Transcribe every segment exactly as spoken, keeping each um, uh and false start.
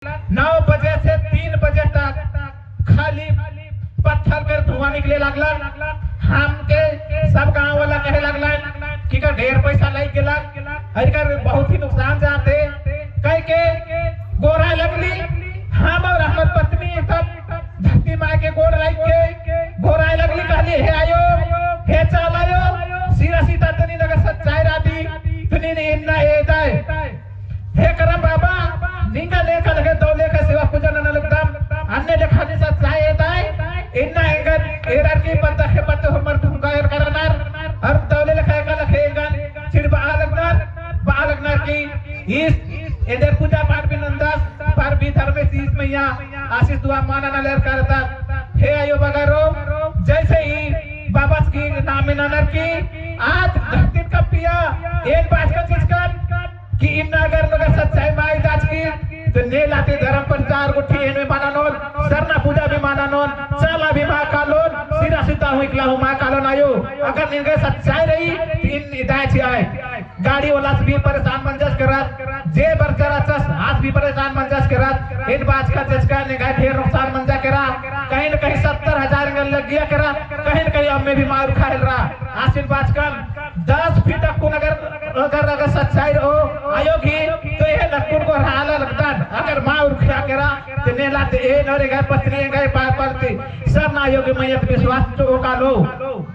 नौ बजे से तीन बजे तक खाली पत्थर के धुआं निकले लगला। हमके सब गांव वाला कहे लगला कि का ढेर पैसा लाग गेला, अरे का बहुत ही नुकसान जाते कह के गोहराय लगली। हम और हमर पत्नी तब धरती माय के गोड़ लाग के गोहराय लगली, कहली, "हे आयो, हे चाला आयो, सिरा सीता तनी नगर सच्चाई राती, तनी ने इन्ना एदाय।" हे करम बाबा, निंगा लेखा लगे दव लेखा सेवा पूजा नना लगदम, अन्ने लेखा ने सच्चाई एदाय, इन्ना एंगन एरर की पत्ता के पत्ते हमर धुंगा एर करनर, और दव लेखा एका लगे एंगन चिड़बा लगनर, बा लगनर की ईस एन्देर पूजा पाठ भी नन्दस, पर भी धर्मेस ईस मइय्याँ आशीष दुआ माना नना लेर करता। हे आयो बगरो, जैसे ही बाबस की नामे ननर की, आद धरतीन कपिया, एन बाचकन चिचकन, कि इन्ना अगर मगर सच्चाई माय दाचकी, तो ने लाते धर्म प्रचार गुट्ठी एन में माना नोन, सरना पूजा भी माना नोन, चाला भी मा कालोन, सिरा सीता हूँ इकला हूँ मा कालोन आयो। अगर निंगे सच्चाई रही, तो इन इदाय चिआय। गाड़ी वाला से भी परेशान मंजस केरत, जे बरचर अचस, आस भी परेशान मंजस केरत। एन बाचका चचका निंगा ढेर नुकसान मंजा केरा, कहीं न कहीं सत्तर हजार एंगन लगिया केरा, कहीं न कहीं अम्मे भी मार खा हेलरा। आसिन बाचकन दस फीट अक्कुन अगर, अगर, अगर सच्चाई रहो, आयो घी, तो ये लक्कुन को हाला लगदन, अगर माँ उर्खिया केरा, तो ने लाते एन और एंगा पत्नी एंगा पार पालती, सरना आयो घी मइय्याँ विश्वास तो कालो।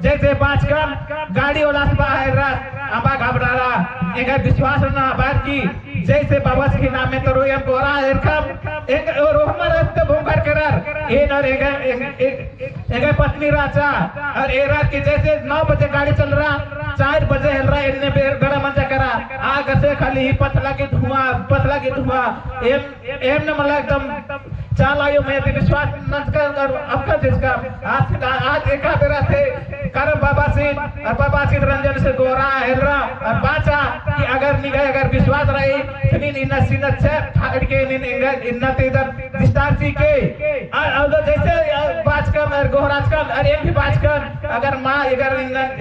जैसे बाचकन गाड़ी वाला से बाहर रस, अम्बा घबरारा, एंगा विश्वास ना बार की, जैसे बाबस की नामे तरो एम गोरा एरखम, एंग, और हमर रस्ते भोंकर केरर, एन और एंगा, एंग, एंग, एंगा पत्नी राचा, और एरा कि जैसे नौ बजे गाड़ी चल रहा, चार बजे हेल रहा, इन्ने बे-, बेड़ा मंजा करा, आग से खाली ही पतला की धुआं, पतला की धुआं, एम, एम न मला एकदम चाला आयो में ते विश्वास नंजका और अबका जिसका, आज, आज एका बेरा से करम बाबासिन, और बाबासिन रंजन से गोरा हेल रहा, और बाचा कि अगर निंगा अगर विश्वास रही, तो नीन इन्ना सीना छे फाड़ के नीन इन्ना, इन्ना ते इधर विस्तार सी के, और, और जैसे, अ, बाचकन, और गोहराचकन, और एक भी बाचकन, अगर माँ, अगर,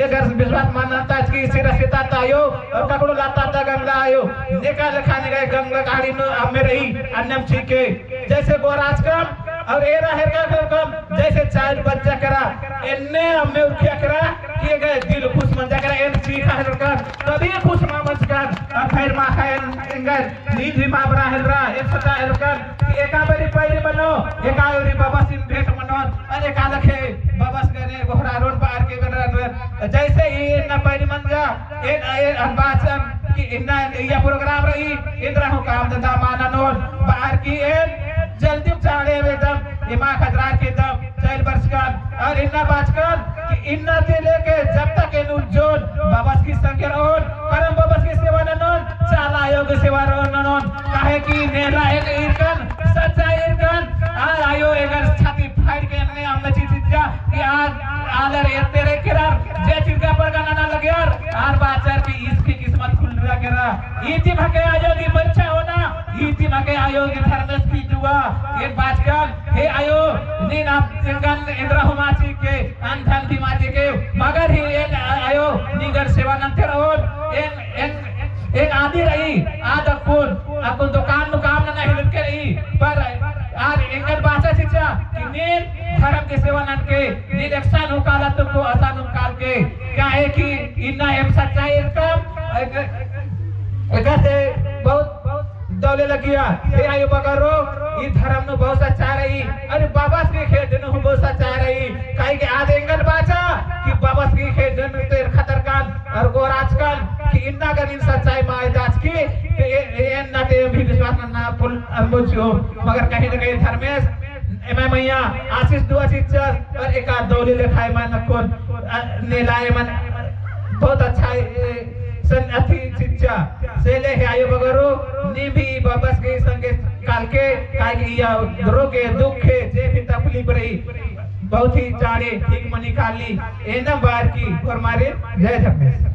अगर विश्वास मानता कि सिरा सीता ता आयो, और ककड़ो लाता ता गंगा आयो, नेका लेखा निंगा गंगा गाड़ी नु अम्मे रही, अन्नम सीखे, जैसे गोहराचकन, और एरा हेरका हेरकन, जैसे चार बज्जा केरा, एन्ने अम्मे उर्खिया केरा, कि एंगा दिल खुश मंजा केरा, एन सीखा हेरकन, कभी खुश मा मंजकन, और फिर माखा एन, एंगा नींद भी मा बरा हेलरा, एक सदा हेलकन, कि एका बारी पैरी मनो, एका बारी बाबासिन भेंट मनोन, और एका लखे बाबस गने गोहरारोन बार के बनरन। जैसे ही इन्ना पैरी मंजा, एन, एन बाचन कि इन्ना इया program रही, इन्द्रा हूँ काम धंधा माना नोन, बार की एन जल्दी चाड़े एकदम, इमा खजरार के दम, चैल बरचकन, और इन्ना बाचकन, कि इन्ना ते लेके जब तक एन उज्जोन, बाबस की संगे रओन, करम बाबस की सेवा ननोन, चाला आयो की सेवा रओन ननोन, काहे कि नेला एन ईरकन, सच्चा ईरकन, आ आयो एंगर छाती फाड़ के एन्ने अम्मे चिचिचा, कि आ, आलर एत्ते रे केरर, जे चिरका परगा नना लग्यार, आर बाचर की इसकी किस्मत खुल रहा केरा, इतिम हके आयो की परीक्षा होना, इतिम हके आयो की धर्मेस की दुआ, एन बाचकन, हे आयो, नीन आप एंगन इन्द्रा हूँ मा चिके, अन धन भी मा चिके, मगर ही एन आयो, निंगर सेवा नन्ते रओन, एन, एन, एन आदि रई, आद अक्कुन, अक्कुन दुकान नु काम नना हिलके रई, पर आर एंगन बाचा चिचा, कि नीन धर्म के सेवा ननके, नीन एकसन हूँ काला तुमको असन हूँ काल के, काहे कि इन्ना एम सच्चाई एरकम, एक, एका से बहुत दौले लगिया, हे आयो बगरो, ई धर्म नु बहुत सच्चा रई, अरे बाबस की खेत नु बहुत सच्चा रई, काहे कि आद एंगन बाचा कि बाबस की खेत नु तेर खतरकन, और गोहराचकन, कि इन्ना गनिन सच्चाई माय दाचकी, ते ए, ए, एन्ना ते भी विश्वास नन्ना पुल अम्बुचो, मगर कहीं न कहीं धर्मेस एमा मइय्याँ आशीष दुआ चिच्चस, और एका दौली लेखा एमन अक्कुन, अ, नेला एमन बहुत अच्छा, ए, सन अथी चिच्चा। से ले हे आयो बगरो, नी भी बाबस के संगे काल के, काहे कि इया रोगे दुखे, जे भी तकलीफ रही, बहुत ही चाड़े ठीक मनी काली, एन्ने बार की फरमारे, जय धर्मेस।